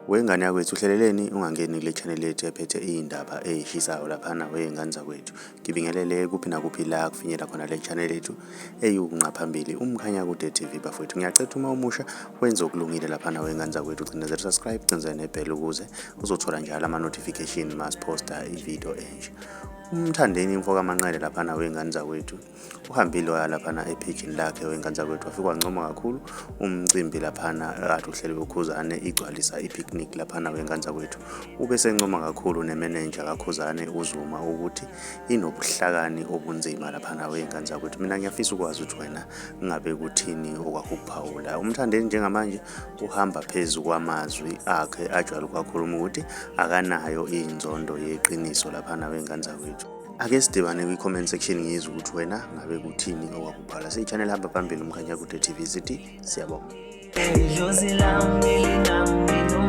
Wengane yakwethu uhleleleni ungangeni kule channel yethu ephethe iy'ndaba ey'shisayo laphana wey'ngane zakwethu. Ngibingelele kuphi nakuphi la kufinyela khona le channel yethu eyiwunqa phambili uMkhanyakude TV bafowethu. Ngiyacela uma umusha wenze okulungile laphana wey'ngane zakwethu ucindezela subscribe, cindezela nebhele ukuze uzothola njalo ama-notification masiposta ividiyo entsha. UMthandeni mfo kaManqele laphana wey'ngane zakwethu uhambile waya laphana ephejini lakhe wengane zakwethu wafike wancoma kakhulu umcimbi laphana kade uhlelwe uKhuzane igcwalisa i-picnic laphana wengane zakwethu. Ube sencoma kakhulu nemenenja kaKhuzane uZuma ukuthi inobuhlakani obunzima laphana wey'ngane zakwethu. Mina ngiyafisa ukwazi ukuthi wena ngabe kuthini okwakho ukuphawula. UMthandeni njengamanje uhamba phezu kwamazwi akhe ajwayele ukuwakhuluma ukuthi akanayo inzondo yeqiniso laphana wey'ngane zakwethu. Ake sidibane kwi-comment section ngizwe ukuthi wena ngabe kuthini okwakubhala. Siyi-channel hamba phambili uMkhanyakude TV sithi siyabonga. Idlozi lami linami.